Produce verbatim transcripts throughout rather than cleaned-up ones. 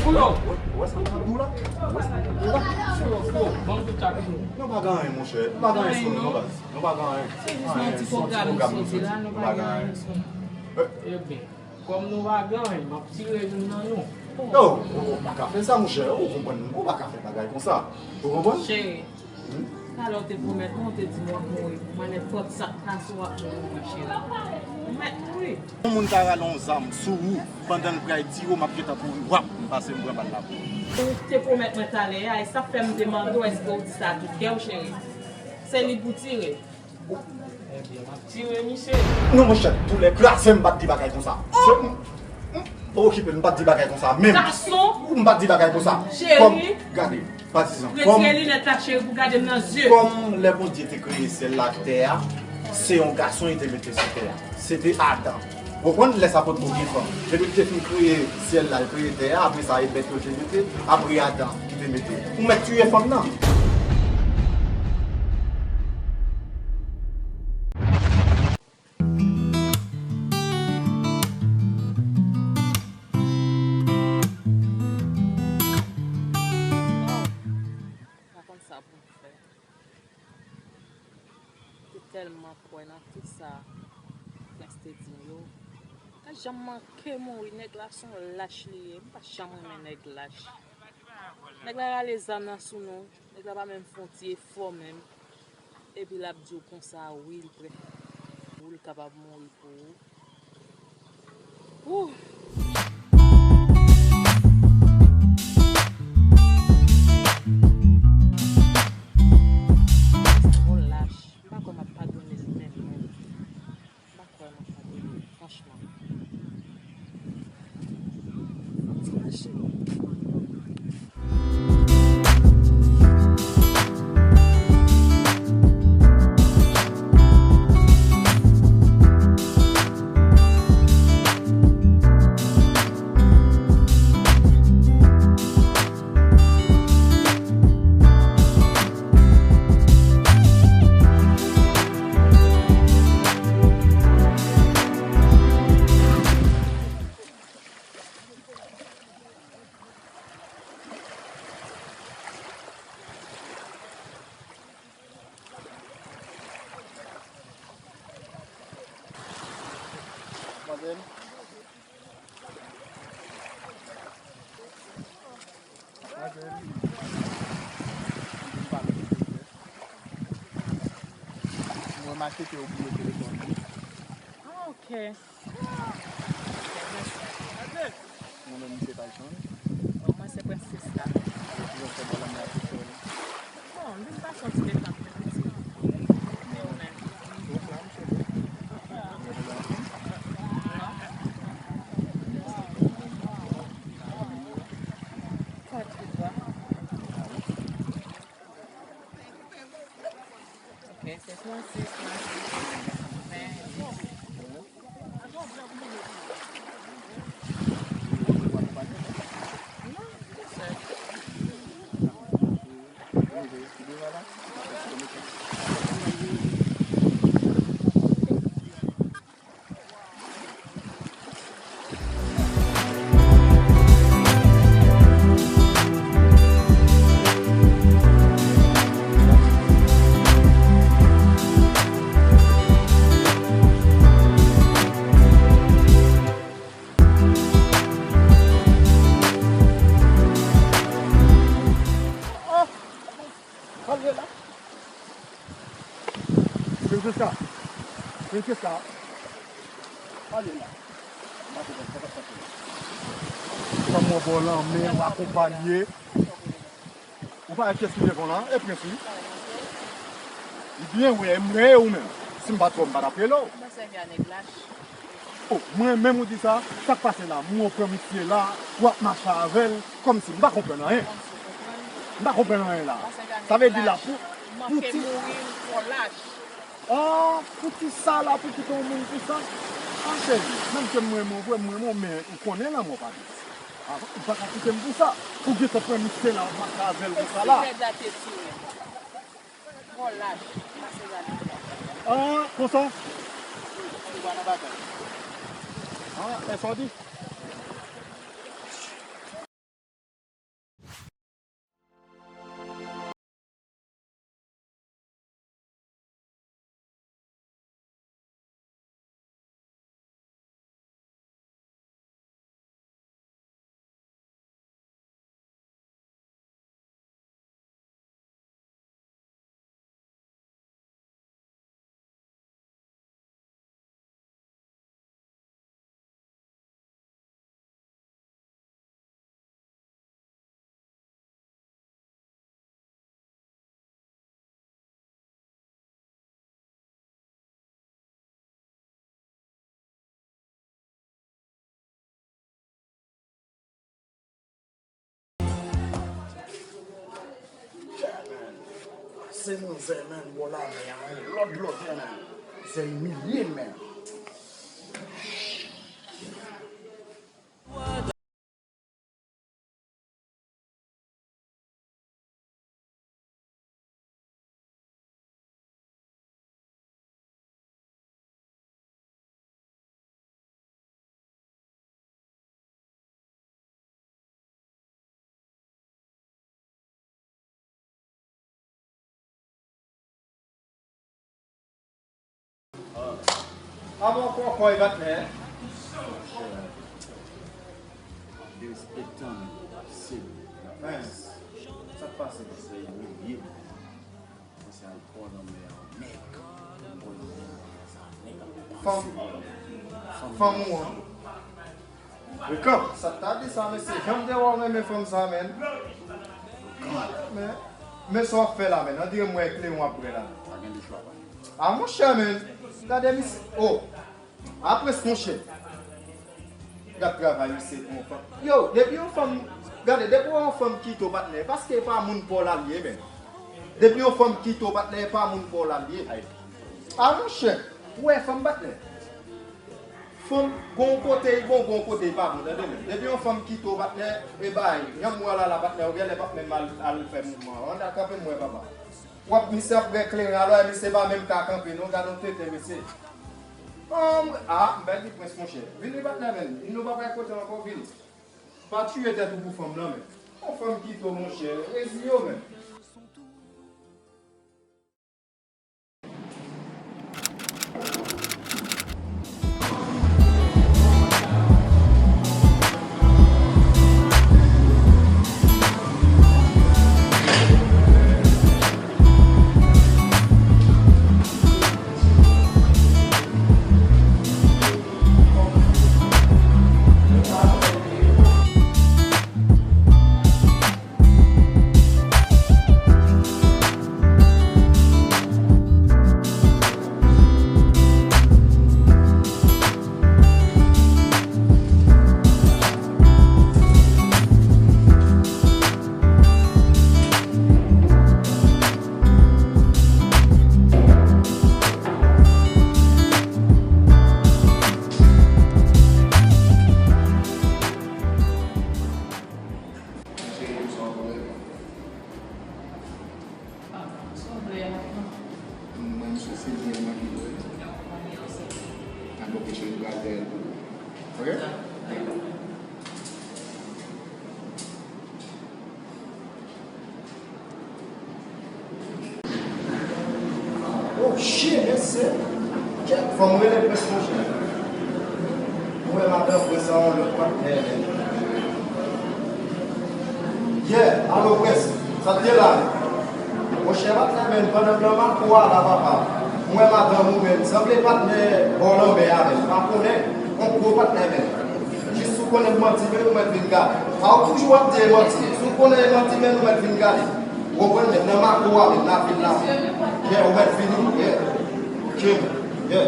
Ou wè sa m ap di w la? Ou wè sa m ap di w la? Ban m tou tchak nou. Nou pa gen anyen, monchè. Nou pa gen anyen sou nou, non, baz. Nou pa gen anyen. Se jis yon ti pwogram nou soti la, nou pa gen anyen sou nou. Ebyen, kòm nou pa gen anyen, m ap tire youn nan nou. Non, ou, ou pa ka fè sa, monchè. Ou konprann, ou pa ka fè bagay konsa. Ou konprann? Cheri, talè w te pwomèt mwen, w te di m w ap mouri pou mwen, nenpòt sa k pase w ap mouri pou mwen, cheri. Ou mèt mouri. Yon moun ta rale yon zam sou ou pandan l pral tire w, m ap gentan kouri wap, m pase m pran bal la pou ou. Ou te pwomèt mwen talè a, e sa k fè m te mande w èske w di sa tout kè w, cheri. Se li pou tire. Ebyen, m ap tire misye. Non, monchè, doulè kraze m, m pa t di bagay konsa. Se, m, m, pa okipe l, m pa t di bagay konsa menm. Gason! M pa t di bagay konsa. Cheri! Kòm, gade, patizan. Retire linèt la, cheri, pou gade m nan zye. Kòm lè Bondye te kreye syèl la ak tè a, se yon gason li te mete sou tè a. Se te Adan. Ou konprann lè sa potko gen fanm. Depi l te fin kreye syèl la, l kreye tè a, apre sa, e bèt yo te mete, apre Adan ki te mete. Ou mèt tiye fanm nan. Pa konn sa pou m fè. Te tèlman kwè nan tout sa Prince te di m yo. Mwen janm manke mouri, nèg la se yon lach li ye. M pa janm renmen nèg lach. Nèg la rale zam nan sou nou. Nèg la pa menm fè yon ti efò menm. Epi l ap di w konsa, wi, l prè. Ou l kapab mouri pou ou. Ooh. Twò lach. M pa kwè m ap padone l menm, menm. M pa kwè m ap padone l, franchman. Ti mache. Manzèl. Manzèl. Mwen remake ke ou bliye telefòn ou. Ah, ok. Mwen menm, misye pa jwenn. Bon, mwen se Princesa. Epi, yon fè bò la, mwen ap sou. Bon, m vin pase yon ti detant, men piti. E ou menm? Ou flanm, cheve. Ou rele ansanm? Non. Kòd tout bò. Ok, se trannsis, trannsis, ven. Non, tou sèl. Princesa! Princesa! Ale la. M pa konprann sa k ap pase la. Fanm w ap bò lanmè, w akonpaye. Ou pa wè kiyès ki devan w la? E Prince wi. Li byen wè, m wè ou menm. Si m pa t wè w, m pa t ap rele w. Mwen sèvi a nèg lach. Oh, mwen menm ou di sa, sa k pase la? M wè w pran misye la, w ap mache avè l, kòmsi m pa konprann anyen. M pa konprann anyen la. Sa vle di la, pou, pou ti... Ah, pou ti sa la, pou kite yon moun pou sa? Ah, cheri, menm ke m renmen w vre, m renmen w, men ou konnen lanmò pa dous. Ah, ou pa ka kite m pou sa. Pou gentan pran misye la, w ap mache avè l pou sa la. Twò lach, pase zale. Ah, konsa? Ou pa nan bagay. Ah, e sa w di? Se manzè, man, bò lamè a, man, lòt lòt, man. Zè imilye, man. Avan kòkòy patnè. Derespektan se. Men, sa k pase? Se imilye. Panse al pran nan men an nèg. Fanm. Fanm ou an. Rekan, sa ta di sa, mesye? Jan m te wè w renmen fanm sa, menn. Men, men sa w ap fè la, menn? Andiran m wè kleyon w ap bwè la. Pa gen de chwa, pa. A, monchè, menn. Gade misye. Oh. Apre, monchè. Gad travay misye pou yon fanm. Yo, depi yon fanm, gade, depi yon fanm kite w, patnè, paske e pa moun pa w la l ye, menn. Depi yon fanm kite w, patnè, e pa moun pa w la l ye. A, monchè. Ou wè fanm, patnè? Fanm, gon kote l bon, gon kote l pa bon, tande menm. Depi yon fanm kite w, patnè, e bay, jan m wè w la la, patnè, ou genlè p ap menm al, al fè mouvman an. Ann al kanpe m wè, papa. W ap, misye ap gen kleren, alò misye pa menm ka kanpe, non, gad yon tenten, mesye. An, a, m pèdi prens, monchè. Vini, patnè, menm. Nou pa pral kote ankò, vini. Pa tiye tèt ou pou fanm nan, menm. Yon fanm kite w, monchè, reziye w, menm. Cheri, m sou anpil. Mwen, misye, se li menm ki dwe. Nan bon kesyon, li pral dèyè l pou ou. Oke? Oh shit, mesye. Kèt, fò m rele prens, monchè. Mwen, madanm, prens an, yon lòt patnè, men. Yeah, alo, prens. Sa k te la? Monchè, patnè, men, pandan m nan Mako a la, papa. Mwen, madanm ou, men. Sanble patnè bò lanmè a, men. Pa konnen. Yon gwo patnè, men. Jis si w konnen m manti, men, ou mèt vin gade. A, ou toujou ap di e manti. Si w konnen e manti, men, ou mèt vin gade. Ou konprann, men, nan Mako a, men, nan vil la. Yeah, ou mèt vini. Yeah. Ok, men. Yeah.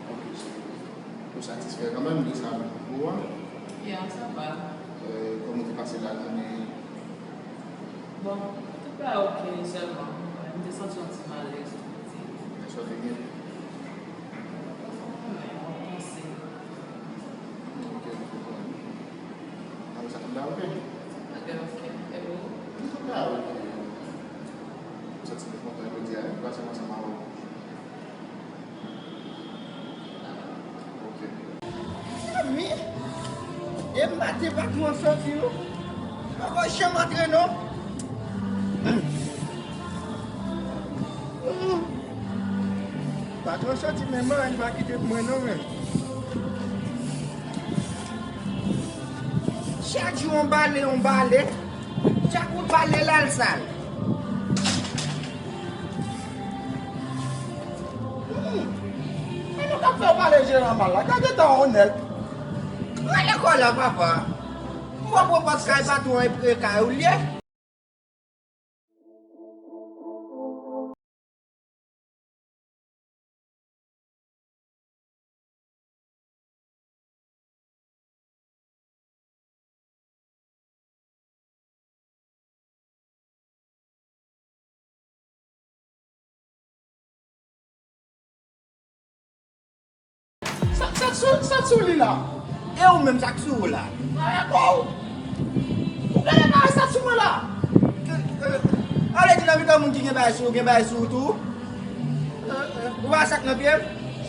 Ok, so, ou satisfè kanmenm de sa pou ou a? Yeah, sa va. Euh, kòman te pase lajounen? Bon, tout bagay ok, sèlman, m te santi yon ti malèz, pou di. Kisa w te gen? Mwen, mwen panse. Ok, m konprann. Apre sa, tout bagay ok? Tout bagay ok. E ou? Tout bagay ok. M santi m kontan jodi a, wi, pase m ansanm avè w. Ok. Mezanmi, e m mate patwon an soti, wi. Li poko janm antre, non. Patwon soti, men manman pa kite pou mwen, non, men. Chak jou, on bale, on bale. Chak ou bale, l al sal. Hmm. E nou k ap fè w pale jeran mal la. Gade tan w onèt. Rale kò la, papa. M wè pwopòz kay patwon e pre kay ou l ye. Sa k sou, sa k sou li la? E ou menm, sa k sou ou la? Ay, bon. Ou genlè pa wè sa k sou mwen la? Ke, ke, ale di nan mitan moun ki gen bagay sou ou, gen bagay sou ou tou? Ou pa wè sa k nan pye m?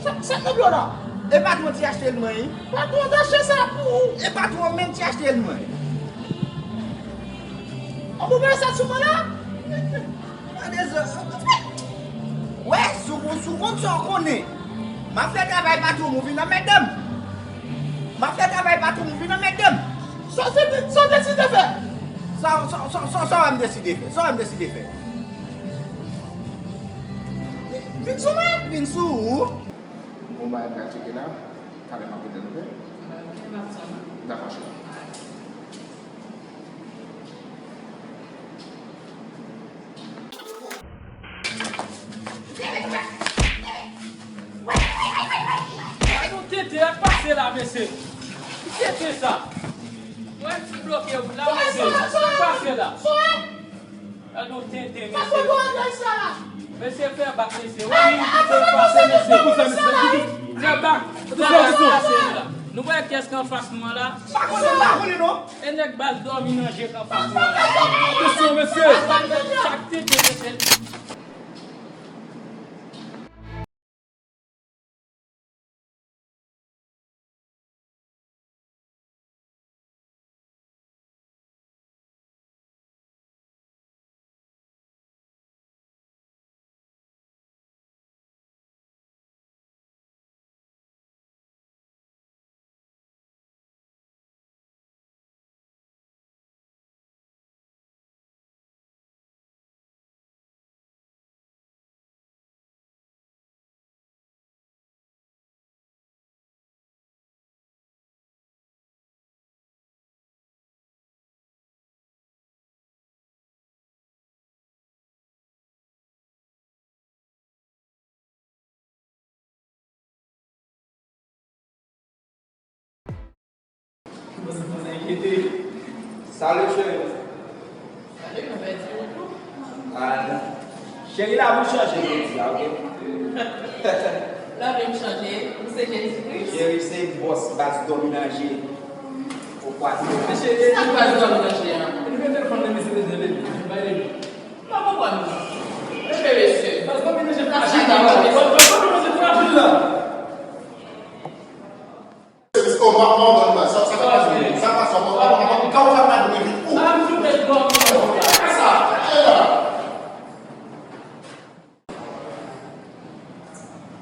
Sa, sa k nan pye w la? E patwon ti achte l mwen, wi. Patwon t achte sa pou ou? E patwon menm ti achte l mwen. Ou pa wè sa k sou mwen la? Tande zò. Wè, sou, sou konn sa w konnen. M ap fè travay patwon m, ou vin anmède m. M ap fè travay patwon m, ou vin anmède m. Sa w te, sa w deside fè? Sa, sa, sa, sa, sa w a m deside fè? Sa w a m deside fè? Vin sou mwen? Vin sou ou. Bon, bagay m ka tcheke la. Talè m ap rete, oke? Dakò, cheri. Gade yon tenten ap pase la, mesye. Ki tenten sa? Mwen ti bloke la, mesye. Sa k pase la? Gade yon tenten, mesye. Mesye, fè bak, mesye. Wi, wi, fè pase, mesye. Fè bak. Fè bak, pase la. Nou wè kiyès ki anfas nou an la? Pa konnen, pa konnen, non. E nèg bal dòmi nan je k anfas nou an la. Atansion, mesye. Chak tenten, mesye. Salut, cheri. Salut, mon petit. Ah, cheri, la pou chanje jodi a, oke? La pou m chanje, ou se Jezikri? Cheri, se bòs baz dòmi nan je. Ou kwate. Mesye, se baz dòmi nan je an. Li gen telefòn nan mesye, mesye, mesye. Pa konprann. Leve, mesye. Baz dòmi nan je. Sa chita, mesye. Baz dòmi nan je frajil la. Sa k pase? Sa k pase?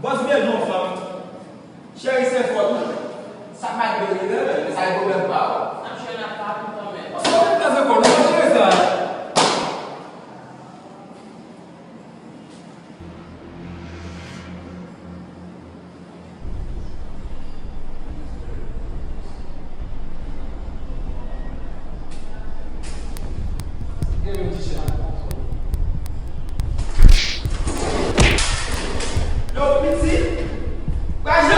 Bòs vye jan fanm. Cheri, se fòt ou. Sa k mal vini, men sa e pwoblèm pa ou. N ap jwenn ak pa nou kanmenm. Bòs, ou menm gaze kò nou, cheri sa. Yo, pitit, pa jwe.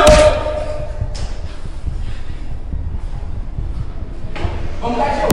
Bon, m ka jwe.